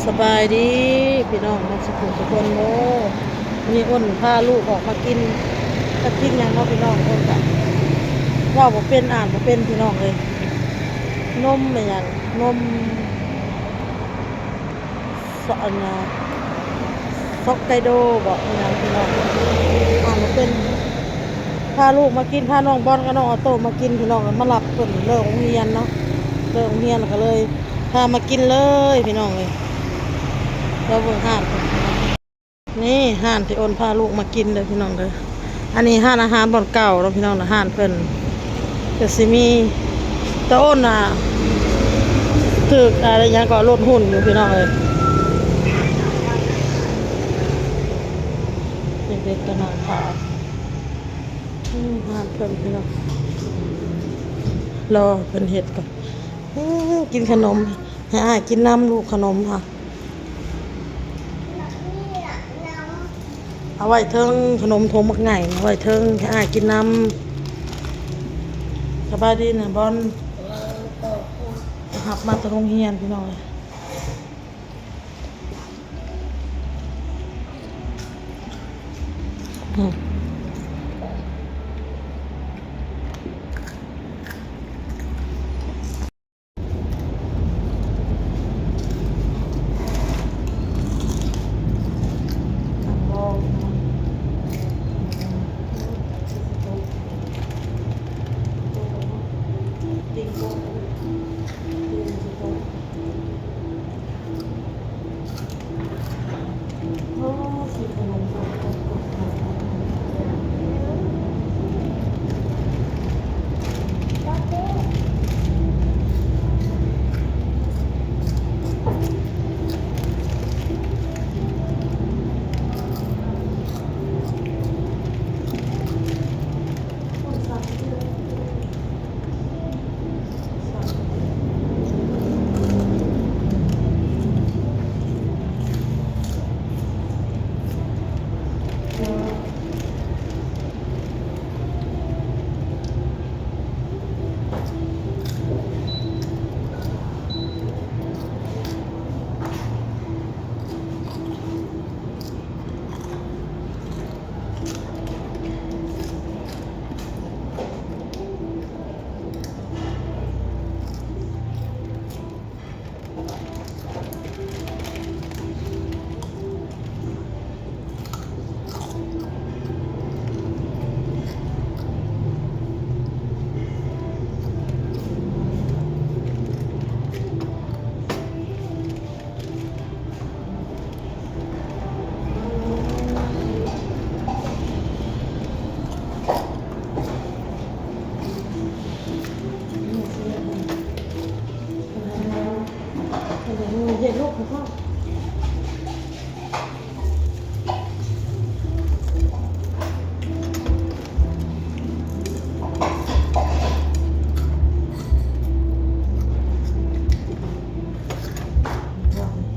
ສະບາຍດີພີ່ນ້ອງໝົດສູ່ຜູ້ສູ່ຄົນເດີ. ມື້ນີ້ອ້ນພາລູກອອກມາກິນ ຈັກກິນຫຍັງເນາະພີ່ນ້ອງ. ອ້ນກະເວົ້າບໍ່ເປັນ ອ່ານບໍ່ເປັນພີ່ນ້ອງເອີຍ. ນົມອີ່ຫຍັງ ນົມ ຊ- ອັນນະ ຊອກໄກໂດບໍ ອີ່ຫຍັງພີ່ນ້ອງ ອ່ານບໍ່ເປັນ. ພາລູກມາກິນ ພານ້ອງບອນກັບນ້ອງອອໂຕ້ມາກິນພີ່ນ້ອງເອີຍ. ມາຮັບເພິ່ນເລີກໂຮງຮຽນເນາະ ເລີກໂຮງຮຽນແລ້ວກໍເລີຍພາມາກິນເລີຍພີ່ນ້ອງເອີຍ. ລາວເບິ່ງຮ້ານເພິ່ນ ນີ້ຮ້ານທີ່ອ້ນພາລູກມາກິນເດີພີ່ນ້ອງເດີ. ອັນນີ້ຮ້ານອາຫານບ່ອນເກົ່າເນາະພີ່ນ້ອງເນາະ. ຮ້ານເພິ່ນກໍຊິມີ ແຕ່ອ້ນນະຖືກ ອາ ອີ່ຫຍັງກໍລົດຫຸ້ນຢູ່ພີ່ນ້ອງເອີຍ. ເດັກໆກໍນັ່ງຖ້າ ອືມ ຮ້ານເພິ່ນພີ່ນ້ອງ ລໍເພິ່ນເຮັດກ່ອນ. ອືມ ກິນຂະໜົມ ໃຫ້ອ້າຍກິນນຳລູກ ຂະໜົມຫັ້ນ ເອົາໄວ້ເທິງ ຂະໜົມຖົງບັກໃຫຍ່ ເອົາໄວ້ເທິງ ໃຫ້ອ້າຍກິນນຳ. ສະບາຍດີນະບອນ ຮັບມາແຕ່ໂຮງຮຽນພີ່ນ້ອງເອີຍ.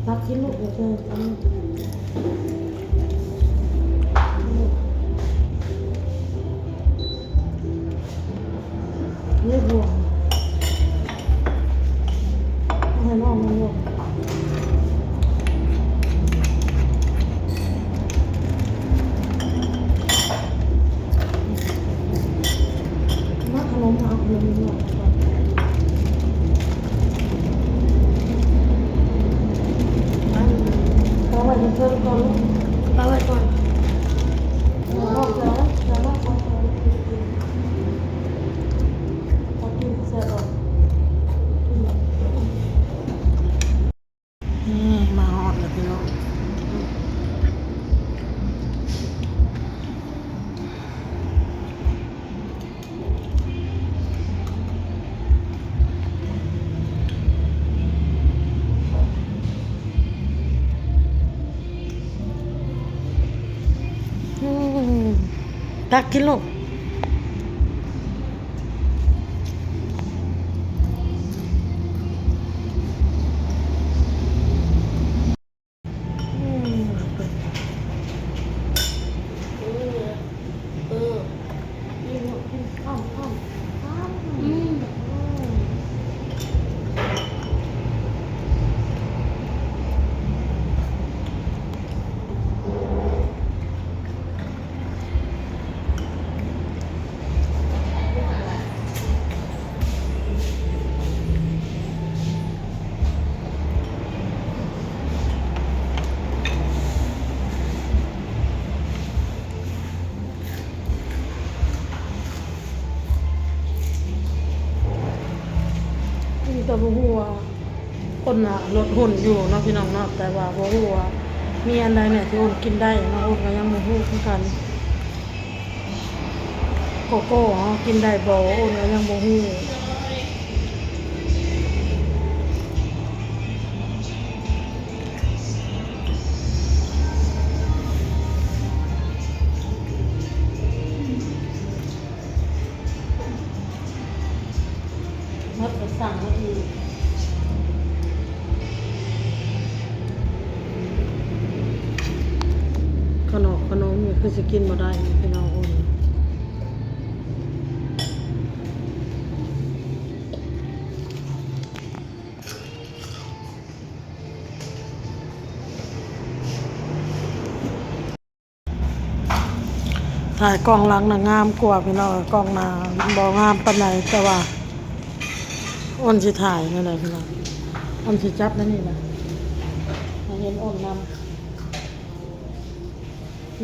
ຕັກກິນລູກ ເດີ ເດີ ເດີ. ນີ້ບ່ວງ ໃຫ້ນ້ອງມັນບ່ວງ ມາຂະໜົມ ມາເອົາຂະໜົມ ເອົາໄວ້ເທິງກ່ອນລູກ ເອົາໄວ້ກ່ອນ ເອົາໄວ້ກ່ອນ ເອົາໄວ້ກ່ອນ. ນີ້ມາຮອດແລ້ວພີ່ນ້ອງ ອືມ ຕັກກິນລູກ. ອືມ ກິນ ກິນ ອ້ຳ ອ້ຳ ອ້ຳ ອືມ ອືມ. ອ້ນນະລົດຫຸ່ນຢູ່ເນາະພີ່ນ້ອງເນາະ ແຕ່ວ່າບໍ່ຮູ້ວ່າມີອັນໃດແດ່ທີ່ອ້ນກິນໄດ້ເນາະ ອ້ນກໍຍັງບໍ່ຮູ້ຄືກັນ. ໂກໂກ້ເຮົາກິນໄດ້ບໍ່ ອ້ນກໍຍັງບໍ່ຮູ້. ໝົດກໍສັ່ງມາອີກ ຂະໜົມ ຂະໜົມນີ້ຄືຊິກິນບໍ່ໄດ້ພີ່ນ້ອງເອີຍ. ຖ່າຍກ້ອງຫຼັງນະງາມກວ່າພີ່ນ້ອງ ກ້ອງໜ້າບໍ່ງາມປານໃດ ແຕ່ວ່າອ້ນຊິຖ່າຍແນວໃດພີ່ນ້ອງ ອ້ນຊິຈັບແນວນີ້ນະ ໃຫ້ເຫັນອ້ນນຳ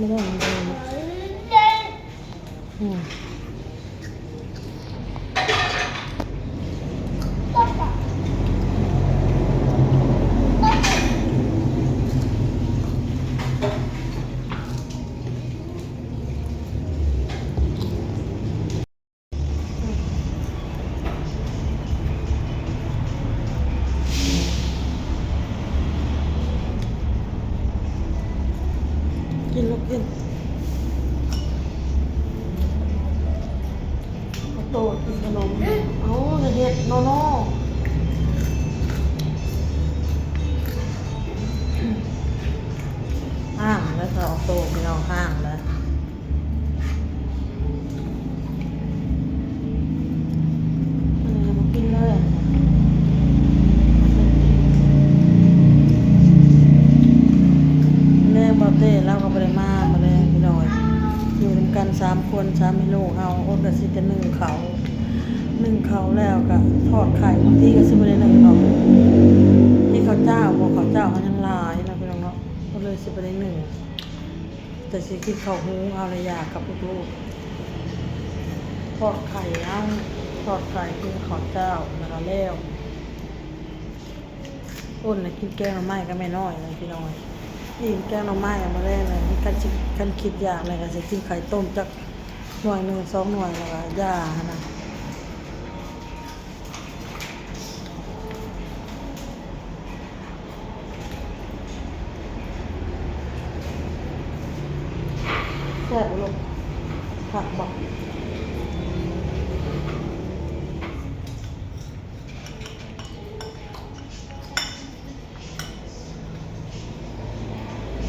ບໍ່ໄດ້ ອືມ. ກິນລູກກິນ ອອໂຕ້ກິນຂະໜົມ ເອົາ ຢ່າເຮັດ ໂນໂນ ຫ້າມແລ້ວ ອອໂຕ້ ພີ່ນ້ອງ ຫ້າມແລ້ວ. ອັນນີ້ບໍ່ກິນເລີຍ ແລງບ່າວເຕ້ລາວກໍບໍ່ໄດ້ມາ ມື້ແລງພີ່ນ້ອງ ຢູ່ນຳກັນສາມຄົນ ສາມີລູກເຮົາ ອົດກໍຊິແຕ່ໜຶ້ງເຂົ້າ ໜຶ້ງເຂົ້າແລ້ວກໍທອດໄຂ່ ບາງທີກໍຊິບໍ່ໄດ້ໜຶ້ງດອກ ກິນເຂົ້າເຈົ້າ ເພາະເຂົ້າເຈົ້າເຮົາຍັງຫຼາຍເນາະ ພີ່ນ້ອງເນາະ ກໍເລີຍຊິບໍ່ໄດ້ໜຶ້ງ. ແຕ່ຊິກິນເຂົ້າຫຸງເອົາລະຢາກກັບລູກໆ ທອດໄຂ່ເອົາ ທອດໄຂ່ກິນເຂົ້າເຈົ້າ ແລ້ວກໍແລ້ວ. ອ້ນນະກິນແກງໜໍ່ໄມ້ກັບແມ່ນ້ອຍນະພີ່ນ້ອງ ອີ່ມແກງໜໍ່ໄມ້ ມື້ແລງນະ ຄັນຊິ ຄັນຄິດຢາກແລ້ວກໍຊິກິນໄຂ່ຕົ້ມຈັກໜ່ວຍໜຶ່ງສອງໜ່ວຍ ແລ້ວກໍຢ່າຫັ້ນນະ. ແຊບບໍ່ລູກ ຄັກບໍ່?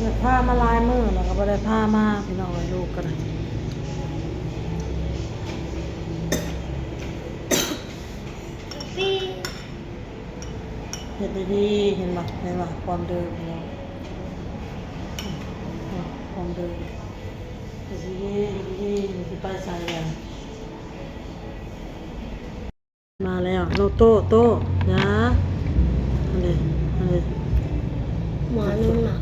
ຢາກພາມາຫຼາຍມື້ແລ້ວກໍບໍ່ໄດ້ພາມາ ພີ່ນ້ອງເອີຍ ລູກກໍໄດ້ ເຮັດດີໆ ເຫັນບໍ່ ເຫັນບໍ່ ຄວາມເດີ ພີ່ນ້ອງ ຄວາມເດີ ເຮັດດີໆ ເຮັດດີໆ ມັນຊິໄປໃສແລ້ວ? ມາແລ້ວ ໂຕ ໂຕ ໂຕ ນະ ອັນນີ້ ອັນນີ້ ໝໍນຸ່ນນະ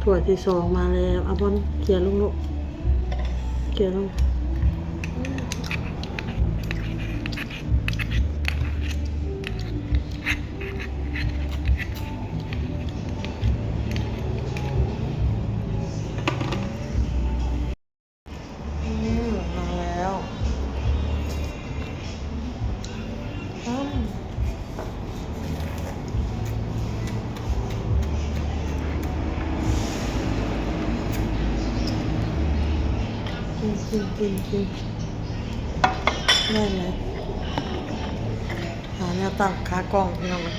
ຖ້ວຍທີສອງມາແລ້ວ ເອົາບອນ ເກຍລົງລູກ ເກຍລົງ. ອືມ ມາແລ້ວ ອືມ ກິນ ກິນ ກິນ ກິນ ແມ່ນແຫຼະ. ຫາແນວຕັ້ງຂາກ້ອງ ພີ່ນ້ອງເອີຍ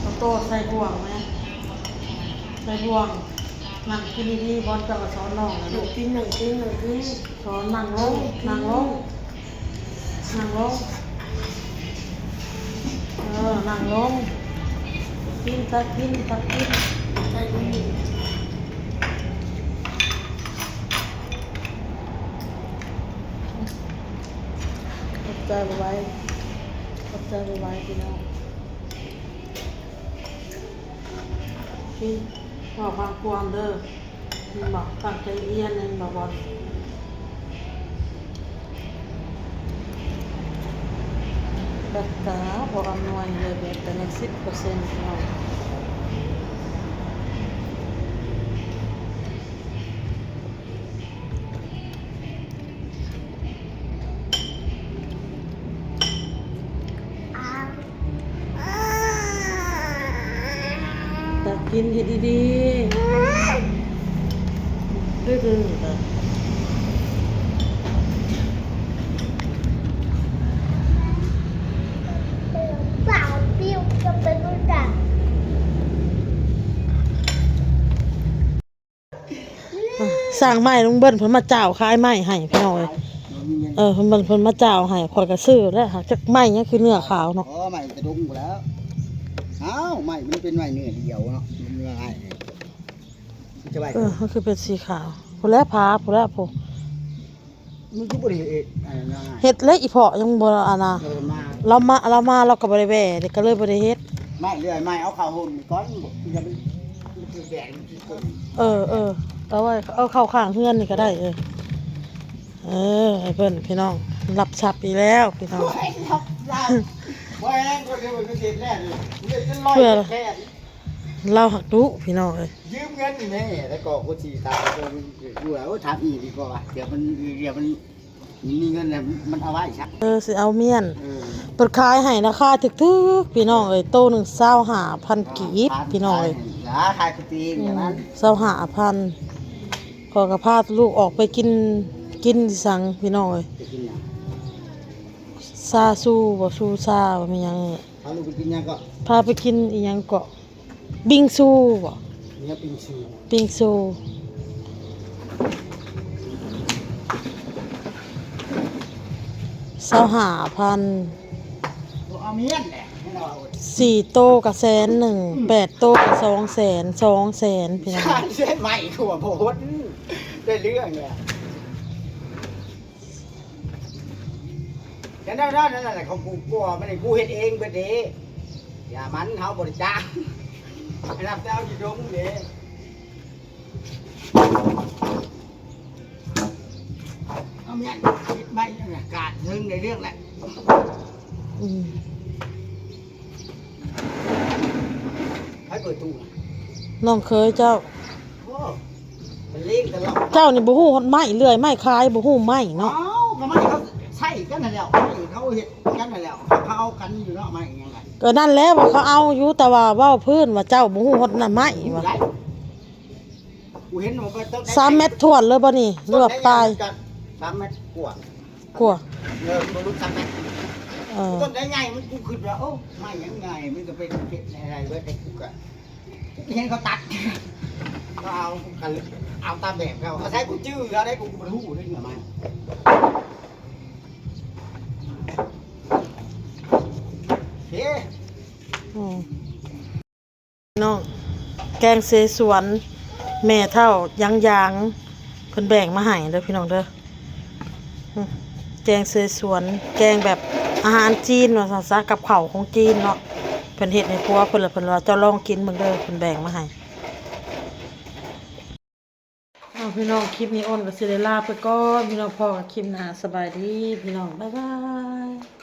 ເອົາໂຕໃສ່ບ່ວງແມ ໃສ່ບ່ວງ. ນັ່ງກິນດີໆ ບອນເຈົ້າກໍສອນນ້ອງແລ້ວລູກ ນັ່ງກິນ ນັ່ງກິນ ນັ່ງກິນ ສອນນັ່ງລົງ ນັ່ງກິນ ນັ່ງລົງ ນັ່ງລົງ ເອີ ນັ່ງລົງ ກິນ ຕັກກິນ ຕັກກິນ ໃສ່ມື. ໃຈບໍ່ໄຫວ ຂອບໃຈບໍ່ໄຫວພີ່ນ້ອງ. ກິນເຂົ້າບາງກວາງເດີ ແມ່ນບໍ່? ຕັ້ງໃຈຮຽນແມ່ນບໍ່? ແບັດກະບໍ່ອຳນວຍເລີຍ ແບັດກະຍັງສິບເປີເຊັນພີ່ນ້ອງ. ຕັກກິນໃຫ້ດີໆ ດື້ໆ ສ້າງໄມ້ ລຸງເບິ່ນເພິ່ນມາຈ້າວຂາຍໄມ້ໃຫ້ພີ່ນ້ອງເອີຍ. ເອີ ເພິ່ນ ເພິ່ນມາຈ້າວໃຫ້ຂ້ອຍກະຊື້ແລ້ວ ຫາກຈັກໄມ້ຫຍັງຄືເນື້ອຂາວເນາະ. ອໍ ໄມ້ກະດົງພຸ້ນແລ້ວ. ອ້າວ ໄມ້ມັນເປັນໄມ້ເນື້ອດຽວເນາະ ມັນເນື້ອງ່າຍ. ເອີ ມັນຄືເປັນສີຂາວ ພຸ້ນແຫຼະ ຜາພຸ້ນແຫຼະ ພຸ້ນ. ມັນຄືບໍ່ໄດ້ເຮັດອັນນັ້ນນະ ເຮັດແລ້ວ ອີ່ເພາະຍັງບໍ່ອັນນະ. ເອີ ມາ ລາວມາ ລາວມາ ລາວກໍບໍ່ໄດ້ແວ່ເດ້ ກໍເລີຍບໍ່ໄດ້ເຮັດ. ໄມ້ເລື່ອຍ ໄມ້ເອົາເຂົ້າໂຮມນີ້ກ່ອນ ບໍ່ ຢ່າໄປ ມັນຄືແດດ ມັນຄືຝົນ. ເອີ ເອີ ເອົາໄວ້ ເອົາເຂົ້າຂ້າງເຮືອນນີ້ກໍໄດ້. ເອີ ເອີ ອ້າຍເພິ່ນພີ່ນ້ອງ ລັບຊັບອີກແລ້ວພີ່ນ້ອງ. ໂອ້ຍ ລັບ ລັບ ບໍ່ແຮງ ຄົນດຽວມັນເຮັດແລ້ວນີ້ ເຮັດຈົນລອຍແຂນ. ລາວຮັກດຸພີ່ນ້ອງເອີຍ. ຢືມເງິນນີ້ແມ່ ແລ້ວກໍຄົນຊິຕາຍ ເອີ ຖາມອີ່ດີກວ່າ ດຽວມັນ ດຽວມັນ ມັນມີເງິນແລ້ວມັນເອົາໄວ້ຊະ. ເອີ ຊິເອົາມ້ຽນ ເອີ ເພິ່ນຂາຍໃຫ້ລາຄາຖືກໆ ພີ່ນ້ອງເອີຍ ໂຕໜຶ່ງຊາວຫ້າພັນກີບ ພີ່ນ້ອງເອີຍ. ຂາຍໃຫ້ລາຄາຄືຕີນ ອືມ ແບບນັ້ນ ຊາວຫ້າພັນ. ຂ້ອຍກໍພາລູກອອກໄປກິນ ກິນອີ່ສັງ ພີ່ນ້ອງເອີຍ. ໄປກິນຫຍັງ? ຊາຊູບໍ່ ຊູຊາບໍ່ ມີຫຍັງ? ພາລູກໄປກິນຫຍັງເກາະ? ພາໄປກິນອີ່ຫຍັງເກາະ? ບິງຊູບໍ? ເນຍ ບິງຊູ ບິງຊູ ຊາວຫ້າພັນ. ບໍ່ເອົາມຽນແຫຼະ ແມ່ນເອົາ ສີ່ໂຕກະແສນໜຶ່ງ ແປດໂຕກະສອງແສນ ສອງແສນ ພີ່ນ້ອງ. ໃຊ້ໄມ້ຂົວໂພດ ໄດ້ເລື່ອງແຫຼະ. ນັ້ນ ນັ້ນ ນັ້ນ ນັ້ນແຫຼະ ຂອງກູກວ່າ ມັນໃຫ້ກູເຮັດເອງເບິດເດ້. ຢ່າມັນ ເຮົາບໍ່ໄດ້ຈ້າງ ໄປຮັບແຕ່ເອົາຢູ່ດົງເດ້. ເອົາແມ່ນ ເຮັດໄມ້ ອາກາດເທິງ ໄດ້ເລື່ອງແຫຼະ. ອືມ ໃຜເປີດຕູ້ນະ? ນ້ອງເຂີຍເຈົ້າ. ໂອ້ ມັນເລງຕະຫຼອດ. ເຈົ້ານີ້ບໍ່ຮູ້ຮອດໄມ້ເລື່ອຍ ໄມ້ຄາຍ ບໍ່ຮູ້ໄມ້ເນາະ. ເອົ້າ ກໍໄມ້ເຂົາໃຊ້ກັນຫັ້ນແຫຼະ ໄມ້ເຂົາເຮັດກັນຫັ້ນແຫຼະ ເຂົາເອົາກັນຢູ່ເນາະ ໄມ້ຫຍັງກະ. ກໍນັ້ນແຫຼະ ວ່າເຂົາເອົາຢູ່ ແຕ່ວ່າເວົ້າພື້ນວ່າເຈົ້າບໍ່ຮູ້ຮອດນະໄມ້ວ່າ. ກູເຫັນວ່າເພິ່ນຕ້ອງໄດ້ ສາມແມັດຖ້ວນເລີຍບໍ່ນີ້ ຫຼືວ່າປາຍ? ສາມແມັດກວ່າ. ກວ່າ ເອີ ບໍ່ຫຼຸດສາມແມັດ. ເອີ ຕົ້ນໃຫຍ່ໆ ມັນ ກູຄິດວ່າ ໂອ້ ໄມ້ຫຍັງໃຫຍ່ ມັນກໍເປັນເຮັດໃຫ້ໄດ້ເບິດ ແຕ່ກູກໍເຫັນເຂົາຕັດ ກໍເອົາ ກໍເອົາຕາມແບບເຂົາ. ອາໄສກູຈື່ເຂົາໄດ້ ກູ ກູບໍ່ຮູ້ເດ້ເຫື່ອມັນ. ເອີ ອືມ. ພີ່ນ້ອງ ແກງເສສວນ ແມ່ເຖົ້າຢາງໆ ເພິ່ນແບ່ງມາໃຫ້ເດີພີ່ນ້ອງເດີ. ອືມ ແກງເສສວນ ແກງແບບອາຫານຈີນວ່າຊັ້ນຊະ ກັບເຂົ້າຂອງຈີນເນາະ. ເພິ່ນເຮັດໃຫ້ຜົວເພິ່ນ ແລ້ວເພິ່ນວ່າ ເຈົ້າລອງກິນເບິ່ງເດີ ເພິ່ນແບ່ງມາໃຫ້. ເອົາ ພີ່ນ້ອງ ຄລິບນີ້ອ້ນກໍຊິໄດ້ລາໄປກ່ອນ ພີ່ນ້ອງ ພໍ້ກັນຄລິບໜ້າ ສະບາຍດີພີ່ນ້ອງ ບາຍບາຍ.